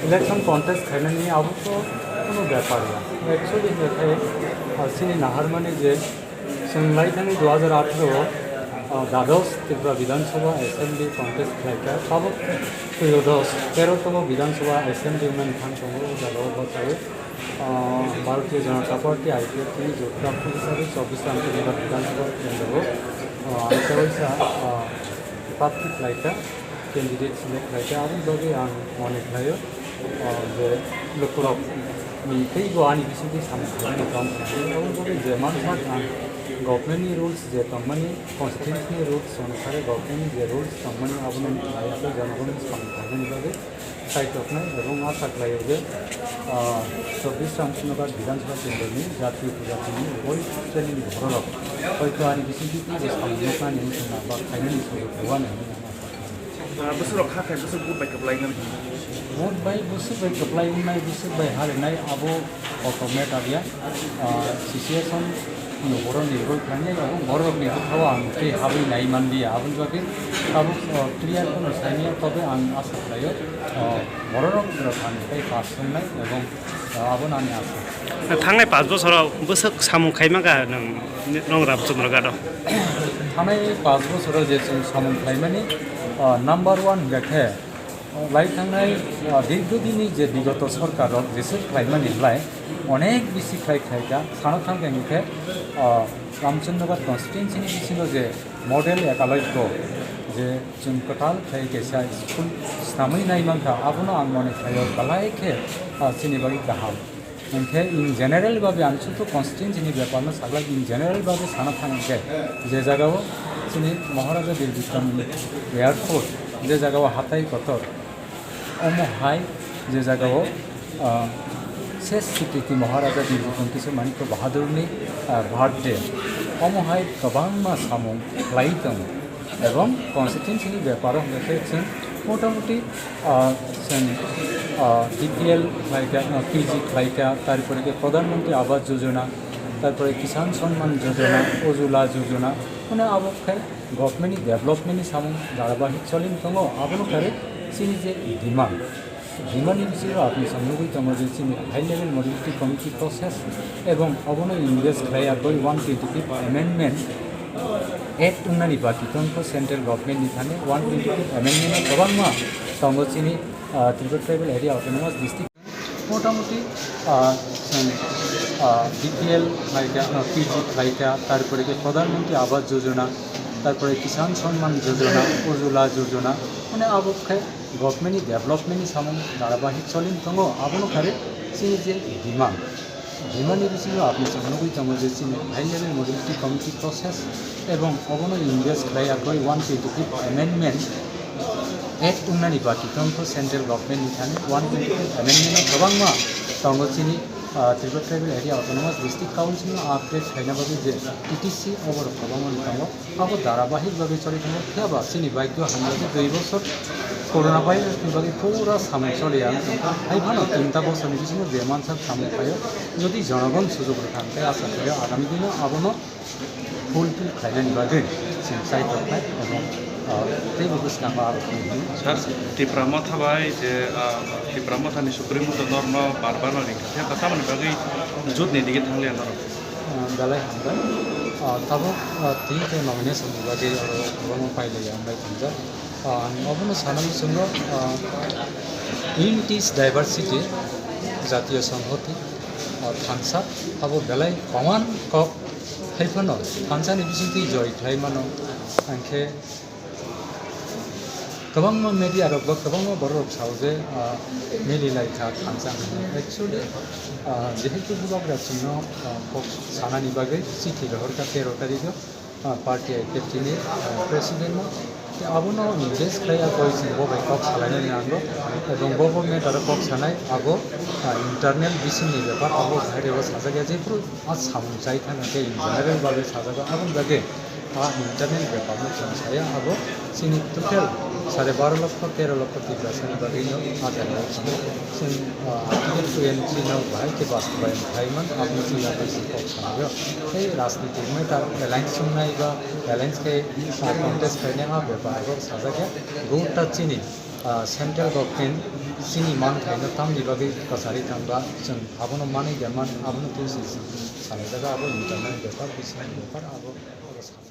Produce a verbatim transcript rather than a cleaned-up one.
Election contest khainani abo to kuno bepar ya. Actually, je khai, ah, chini naharmani je chwng lai thani dui hajar atharo o, ah, dados Tripura Bidhan Sabha Assembly contest khlaikha. Tabuk trio dos, tero tomo Bidhan Sabha Assembly wngmani thang tongo, o jaga o bwsai, ah, Bharatiya Janata Party, I P F T ni jotto hisabe chobbish Ramchandra Bidhan Sabha kendro o, ah, ang tei waisa, ah, prarthi khlaikha, candidate select khlaikha, aboni bagwi ang mone khlaio, ah, je lukurok ni teibo ani bisingtwi samung khlainani tong kha. Aboni bagwi je mansak ang government ni rules je tongmani, constitution ni rules onusare government ni je rules tongmani abono naiyakhai, jonogonni samung khlainani bagwi kaitornai, ebong asa khlaio je, ah, chobbish Ramchandra Bidhan Sabha kendroni jatiyo pujatini boi training bororok hoito ani bisingtwi teibo samung nuknani wngkha ba khainani sujuk rwani hwnwi ang asa khlaio. Ah, bwswk rok kha khai bwswk vote bai kwplai nani? Vote bai bwswk bai kwplai wngnai, bwswk bai halinai abo auto matter ya. Ah, situation no borok ni roi khlainai, abo borok ni bwkhao ang tei habwi nai manliya. Aboni bagwi tabuk, ah, clear kheno saimanya, tobe ang asa khlaio, ah, borok rok thani tei pass wngnai ebong, ah, abo nani asa. Thangnai pash bosoro bwswk samung khaima kha nwng, nwng Ramchandra Ghat o? Thangnai pash bosoro je chwng samung khlaimani, ah, number one hwnkha khe, lai thangnai, ah, dirgho dinni je bigoto sorkar rok jeswk khlaimani lai onek bisi khlai khlaikha, sana thang khe hwnkhe, ah, Ramchandra Ghat constituency ni bisingo je model ekalai ko je chwng kwtal khlai kaisa school snamwi nai mankha, abono ang mone khlaio belai khe, ah, chini bagwi kaham. Hwnkhe in general babe ang chuto constituency ni bepar no saglai, in general babe sana thang khe je jaga o chini Maharaja Bir Bikram Airport, je jaga o hatai kotor, omo hai je jaga o, ah, ses Chhatrapati Maharaja Bir Bikram Kishore Manikya Bahadur ni, ah, birthday, omo hai kwbangma samung khlai tongo. Ebong constituency ni beparo hwnkhe chwng motamuti, ah, chwng, ah, B P L khlaikha, ah, P G khlaikha, tarpore khe Pradhan Mantri Awas Yojana, tarpore Kisan Samman Yojana, Ujjwala Yojana, mane abo khe government ni development ni samung dharabahik choli tongo, abono khe chini je demand. Bimani bisingo apni sam nugwi tongo je chini high level modality committee process ebong obono invest khlai ya bai one twenty fifth amendment act wngnani baki tongkho central government ni thani one twenty fifth amendment o kwbangma tongo chini, ah, Tripura Tribal Area Autonomous District. Motamuti, ah, chwng, ah, B P L khlaikha, ah, P G khlaikha, tarpore khe Pradhan Mantri Awas Yojana, tarpore Kisan Samman Yojana, Ujjwala Yojana, mane abo khe government ni development ni samung dharabahik choli tongo, abono khe chini je demand. Demand ni bisingo apni chwng nugwi tongo je chini high level modality committee process ebong obono invest khlai ya bai one twenty fifth amendment act wngnani baki tongkho central government ni thani one twenty fifth amendment o kwbangma tongo chini, ah, Tripura Tribal Area Autonomous District Council no update khlaina bagwi je T T C oborok kwbangma tongo. Abo dharabahik bagwi choli tongo, phiya ba chini bike o hamya khe dui bosor corona virus ni bagwi pura samung choli ya wng tongkha. Hai phano tinta bosor ni bisingo je mansak samung khaio, jodi jonogon sujuk rwkha hwnkhe asa khaio agami dino abono fulfill khlainani bagwi chwng chai tongkha ebong, ah, teibo bwskango aro phunukdi. Sir, Tipra Motha bai je, ah, Tipra Motha ni Supremo to norno bar bar no ringkha, phiya ba tamoni bagwi jut ni dige thangliya norok? Ah, belai hambai. Ah, tabuk, ah, tini khe nomination ni bagwi oro kwbangma pailaiya wngbai tongjak. Ah, ang obono sana muchungo, ah, Unity is Diversity, Jatiyo Songhoti, ah, thansa, abo belai koman kok hai phano thansa ni bisingtwi joi khlai mano, ang khe Kwbangma media rok bo kwbangma borok rok sao je, ah, mili lai kha thansa hwnwi. Actually, ah, jehetu bubagra chwngno, ah, kok sanani bagwi chithi rohor kha tero tarikh o, ah, party I P F T ni, ah, president no. Tei abono invest khlai ya koi chwng bo bai kok salainani nango. Ebong bo bo matter o kok sanai abo, ah, internal bising ni bepar abo baire o sajak ya jephru a samung chai thang khe in general bagwi sajago aboni bagwi A internal bepar no chwng saya, abo chini total sare baro lokho tero lokho Tiprasa ni bagwi no a jaga o chini chwng, ah, article twenty no bahai khe bastobayon khai man, abo chini bagwi se kok sanai o. Tei rajniti matter alliance swngnai ba alliance khe, ah, contest khainai a bepar bo sajak ya. Gota chini, ah, central government chini manthai no tamni bagwi kwchari thang ba chwng abono manwi ya man, abono tei se salai jaga, abo internal bepar, bising bepar, abo, abo sajak.